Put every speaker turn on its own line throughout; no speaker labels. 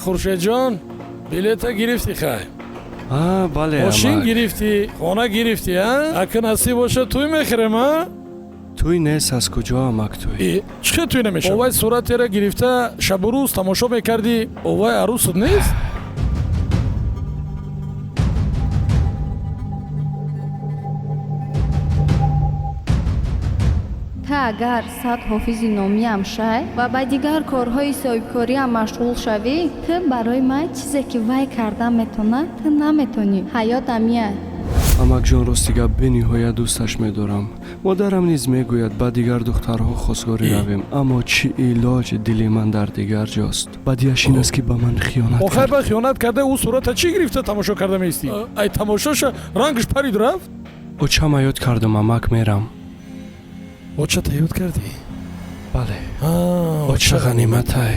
Хуршедҷон, билета гирифтӣ, хай?
Бале.
Мошин гирифтӣ, хона гирифтӣ, а? Ака насиб боша, тӯй мехӯрем, а?
Тӯй нест, аз куҷо, амак, тӯй?
Чӣ хел тӯй намешавад? Овай суратера гирифта шабу рӯз тамошо мекардӣ, овай арӯсат нест?
Та агар 100 ҳофизи номиам шай ва ба дигар корҳои соҳибкориам машғул шавӣ, ту барои ман чизе ки вай карда метавонад, ту наметонӣ. Ҳаёт амия.
Амакҷон, рости гап, бениҳоят дӯсташ медорам. Модарам низ мегӯяд, ба дигар духтарҳо хостгорӣ равем, аммо чӣ илоҷ, дили ман дар дигар ҷост. Бадиаш ин аст, ки ба ман хиёнат
Охай
кард.
Ба хиёнат карда, ӯ сурата чӣ гирифта тамошо карда меистӣ? Ай тамошоша рангаш парид, рафт.
Очама ёд кардам, амак, мерам.
Очата ёд кардӣ?
Бале, оча ғаниматай.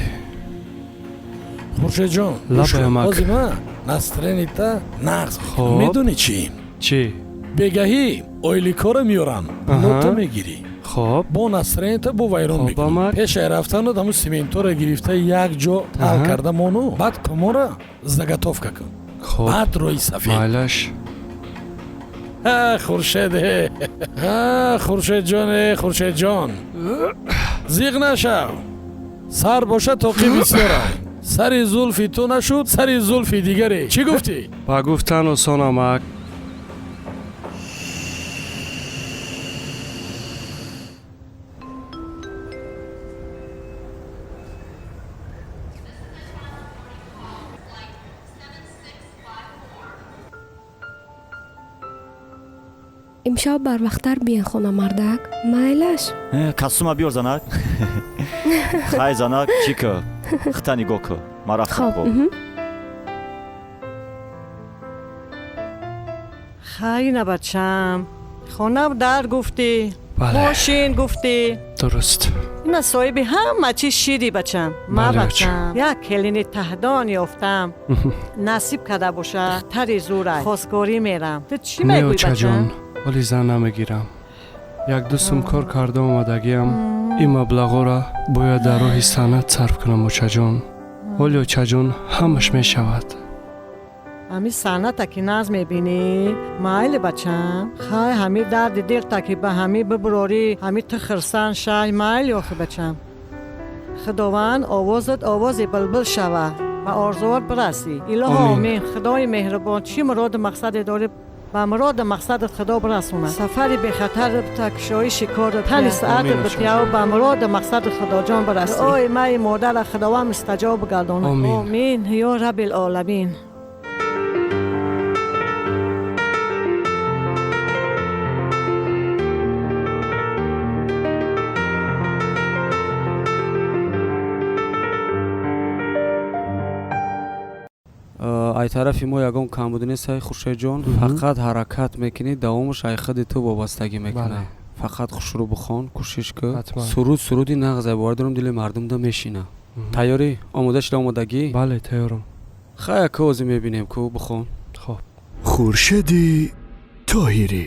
Хуршедҷон.
Лабай, амак.
Ҳозир ма настроение та нағз.
Хоб.
Медонӣ чӣ?
Чӣ?
Бегаҳӣ ойликора меёрам, нота мегирӣ.
Хоб.
Бо настроение та бо вайрон
Хоб,
мекунӣ.
Амак.
Пешаи рафтанат ҳамун сементора гирифта як ҷо ҳал карда мону, баъд комора заготовка кун.
Хоб.
Баъд роҳи сафед.
Майлаш.
Хуршед, Хуршедҷон, Хуршедҷон, зиқ нашав, сар боша тоқи бисёра. Сари зулфи ту нашуд, сари зулфи дигаре. Чӣ гуфтӣ?
Ба гуфтан осон, амак.
Имшаб барвақттар биен хона, мардак, майлаш?
Касума биёр, занак. Хай, занак, чӣ ку, хита нигоҳ ку, ман рафтам.
Хоб.
Хайна, бачам, хона дар гуфтӣ,
Бале.
мошин гуфтӣ.
Дуруст.
Ина соҳиби ҳама чиз шидӣ, бачам. Ма
Бале,
бачам, як келини таҳдон ёфтам, насиб карда боша, духтари зурай, хостгорӣ мерам. Ту чӣ
Не,
мегӯӣ,
очаҷон,
бачам?
ҳоли зан намегирам. Як ду сум кор карда омадагиам, ин маблағҳоро бояд дар роҳи санъат сарф кунам, очаҷон. Ҳоли, очаҷон, ҳамаш мешавад.
Ҳами санъата ки наз мебинӣ, майли, бачам. Хай, ҳами дарди дилта ки ба ҳами бибурорӣ, ҳами ту хирсан шай, майли. Охи, бачам, худованд овозат овози булбул шава, ба орзуот бирасӣ, илоҳо.
Омин.
Омин. Худои меҳрубон, чӣ муроду мақсаде дорӣ, ба муроду мақсадат худо бирасонад, сафари бехатар бита, кушоиши кору тани саатат
Омин,
битияв, ба муроду мақсади худоҷон бирасӣ. Дуои майи модара худованд мустаҷоб бигардонад.
Омин.
Омин ё раббил оламин.
Ай тарафи мо ягон камбуд нест, ай Хуршедҷон. Фақат ҳаракат мекунӣ, давомаш ай худи ту вобастагӣ мекунад. Фақат хушрӯ бихон, кӯшиш кӯ.
Ҳатман.
Суруд суруди нағз, ай бовар дорам, дили мардумда мешина. Тайёрӣ, омода шуда, омодагӣ?
Бале, тайёрам.
Хая, ку ҳозир мебинем, ку, бихон.
Хоб.
Хуршеди Тоҳирӣ.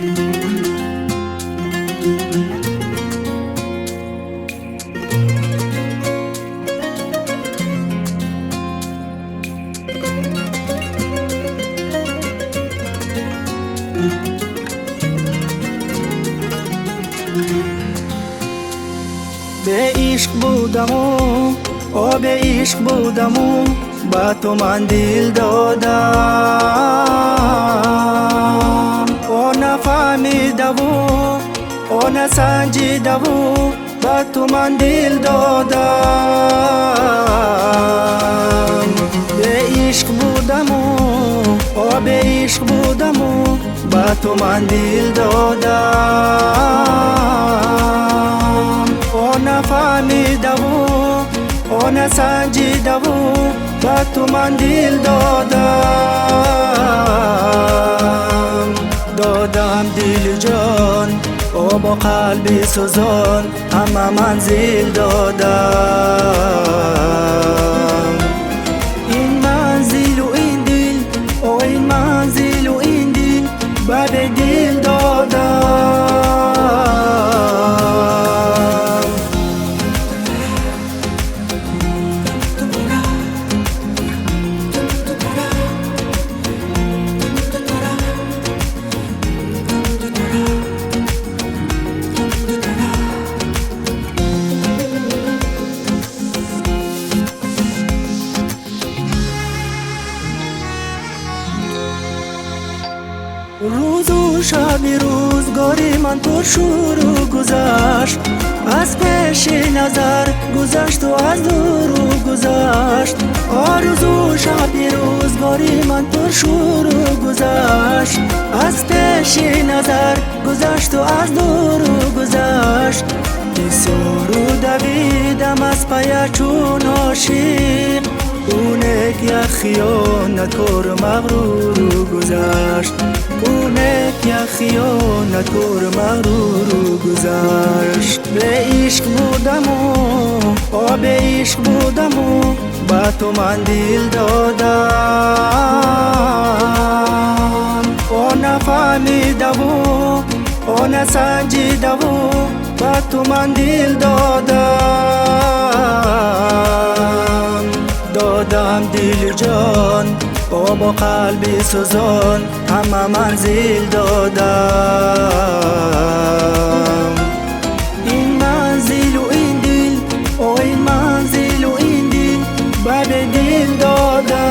Беишқ будаму, о беишқ будаму, ба ту ман дил додам, о нафаҳмидаву, о насанҷидаву, ба ту ман дил додам. Беишқ будаму, о беишқ будаму, ба ту ман дил додам, о нафаҳмидаву, о насанҷидаву, ба ту ман дил додам. Додам дилу ҷон, о бо қалби сӯзон ҳама манзил додам. Ин манзилу ин дил, о ин манзилу ин дил ба бедил додам. Рӯзу шаби рӯзгори ман пуршӯру гузашт, аз пеши назар гузашту аз дуру гузашт. Орзу шаби рӯзгори ман пуршӯру гузашт, аз пеши назар гузашту аз дуру гузашт. Бисёру давидам аз пая чун ошиқ, ӯ нек як хиёнаткор мағруру гузашт, ӯ нек як хиёнаткор мағруру гузашт. Беишқ будаму, о беишқ будаму, ба ту ман дил додам, о нафаҳмидаву, о насанҷидаву, ба ту ман дил додам. Додам дилу ҷон, о бо қалби сӯзон, ҳама манзил додам. Ин манзилу ин дил, о ин манзилу ин дил, ба бедил додам.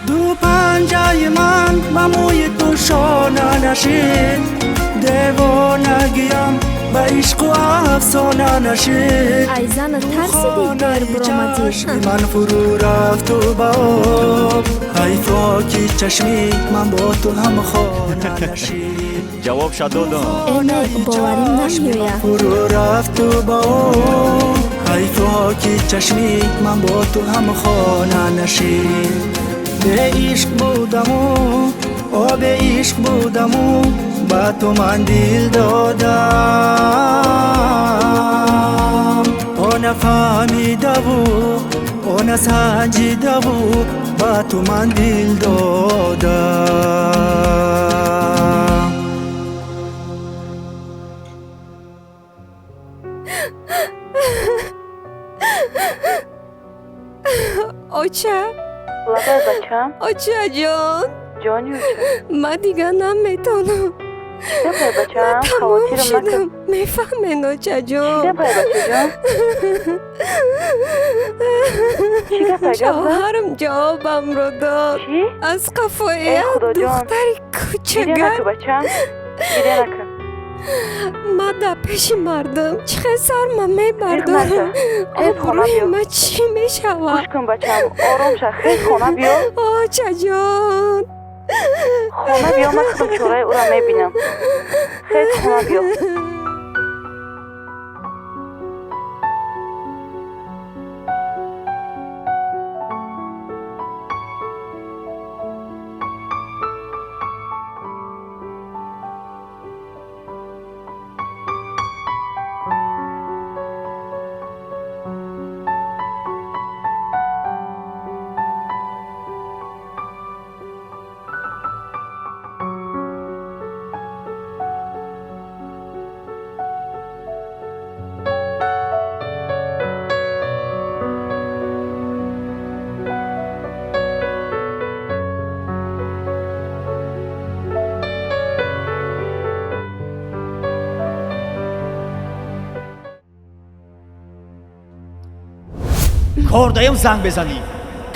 Ду панҷаи ман ба мӯи ту шона нашид, девонагиям ба ишқу афсона нашид.
Ай зана тарсидӣ дер биромадӣ?
Ман фурӯ рафту ба об, ҳайфо ки чашми ман бо ту ҳамхона нашид.
Ҷавобша додам.
Э не, боварим намеояд.
Фурӯ рафту ба об, ҳайфо ки чашми ман бо ту ҳамхона нашид. Беишқ будаму, о беишқ будаму, ба ту ман дил додам, о нафаҳмидаву, о насанҷидаву, ба ту ман дил додам.
Оча,
Лабай, бачам.
Очаҷон,
Ҷони оча.
Ман дигар наметонам.
Чӣ гапай, бачам?
Ман тамом
Хавотирам накун.
шудам. Мефаҳмен, очаҷон.
Чӣ гапай, бачаҷон? Чӣ гапай, гап зан?
Шавҳарам ҷавобамро дод.
Чӣ?
Аз қафои
Э,
як
Худоҷон.
духтари
Гиря
кӯчагар.
накун, бачам. Гиря накун.
Ман дар пеши мардум чӣ хел сарма мебардорам?
Хез, хона
Обрӯи
биё.
ман чӣ мешавад?
Гӯш кун, бачам, ором ша, хез, хона биё.
Очаҷон.
Хона биё, ман худам чораи ӯро мебинам. Хез, хона биё.
Кор даям занг безанӣ,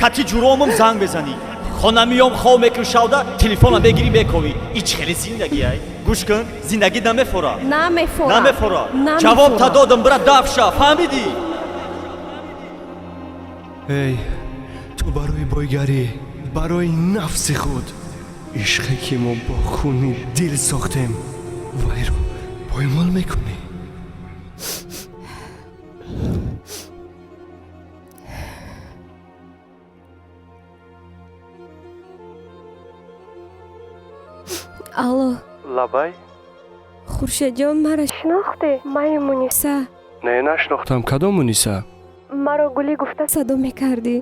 кати ҷуромам занг безанӣ, хона миём, хов мекун, шавда телефона мегирӣ, мековӣ. И чӣ хеле зиндагӣ ай? Гӯш кун, зиндагӣ намефора.
Намефора.
Намефора.
Намефора.
Ҷавоб та додам, бира дафша, фаҳмидӣ?
Эй, ту барои бойгарӣ, барои нафси худ, ишқе ки мо бо хуни дил сохтем, вайро поймол мекунӣ.
Алло.
Лабай.
Хуршедҷон, маро шинохтӣ? Мани Муниса.
Не, нашинохтам. Кадом Муниса?
Маро Гулӣ гуфта садо мекардӣ.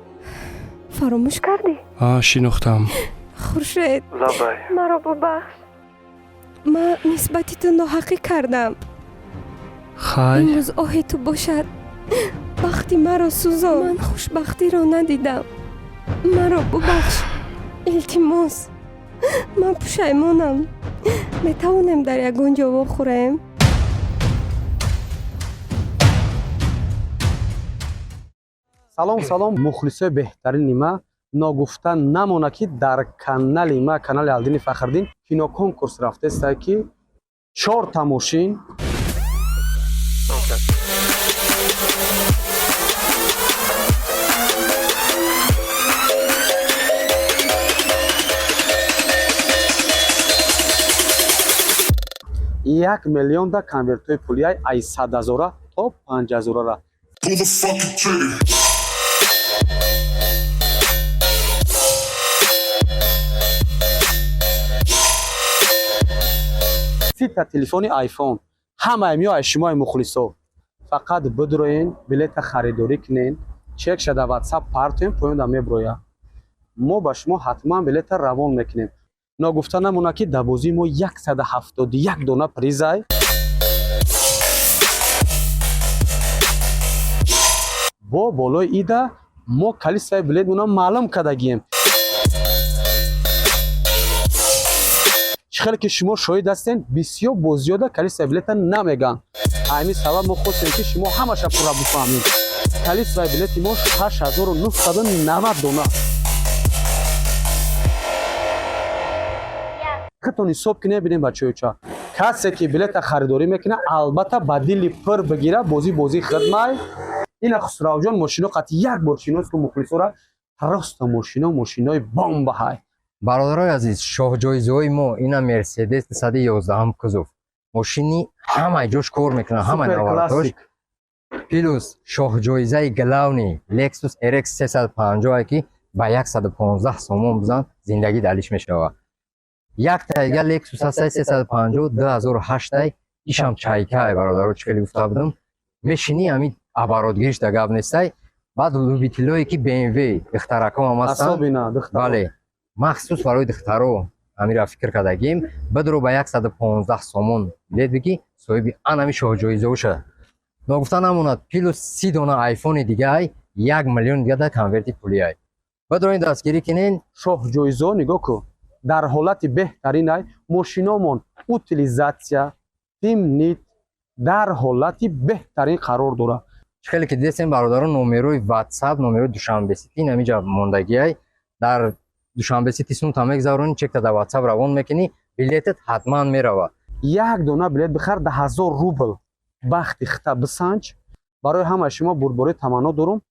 Фаромӯш кардӣ?
А, шинохтам.
Хуршед.
Лабай.
Маро бубахш. Ман нисбати ту ноҳақӣ кардам.
Хай.
Имрӯз оҳи ту бошад бахти маро сӯзон. Ман хушбахтиро надидам. Маро бубахш, илтимос. Ман пушаймонам. Метавонем дар ягон ҷо вохӯрем?
Салом, салом, мухлисои беҳтарини ма. Ногуфта намона, ки дар канали ма, канали Алдини Фахриддин, киноконкурс рафтеста, ки чорта мошин. 1 миллионда конвертҳои пулиай ай 100 ҳазора то 5 ҳазорара. 30-та телефони айфон. Ҳамаи миё ай шумои мухлисо. Фақат бидроен, билета харидорӣ кунен, чек шада ватсап партоем, поёнда меброя. Мо ба шумо ҳатман билета равон мекунем. Ногуфта намона, ки дар бозии мо 171 дона призай. Бо болои ида мо количествои билетмона маълум кардагием. Чӣ хеле ки шумо шоҳид ҳастен, бисёр бозиёда количествои билета намегӯянд. Ҳамин сабаб мо хостем, ки шумо ҳамаша пурра бифаҳмед. Количествои билети мо 6990 дона. Худтон ҳисоб кунед, бинем, бачаёча. Касе ки билета харидорӣ мекунад, албатта ба дили пур бигира. Бозӣ бозии хидмай. Ина, Хусравҷон, мошино қати як бор шинос ку мухлисора. Просто мошино мошинои бомбаҳай.
Бародарои азиз, шоҳҷоизаҳои мо ина Мерседес 111 кузов, мошини ҳамаи ҷош кор мекунад, ҳамаи навардош. Плюс шоҳҷоизаи главный Lexus RX 350, ки ба 115 сомон бизан, зиндагӣ далиш мешавад. Яктайга Lexus ҳастай 350 2008, ишам чайкай. Бародаро, чӣ хеле гуфта будам, мешинӣ, ҳами оборотгириш да гап нестай. Баъд любителое ки BMW, духтараком ҳастанд, бале, махсус барои духтаро ҳамира фикр кардагим. Бидро ба 115 сомон билет бигӣ, соҳиби анами шоҳҷоизаҳо шуда. Ногуфта намонад, плюс 30 дона айфони дигаай, 1 миллион дига дар конверти пулиай. Бидроин, дастгирӣ кинен.
Шоҳҷоизаҳо нигоҳ кун, дар ҳолати беҳтаринай. Мошиномон утилизация тимнит дар ҳолати беҳтарин қарор дорад.
Чӣ хеле ки дидесем, бародарон, номерои Ватсап, номерои Душанбе Сити намиҷа мондагиай. Дар Душанбе Сити сумта мегзаронӣ, чекта дар Ватсап равон мекунӣ, билетат ҳатман меравад.
Як дона билет бихар да 1000 рубл, бахти хита бисанҷ. Барои ҳамаи шумо бурдборӣ таманно дорум.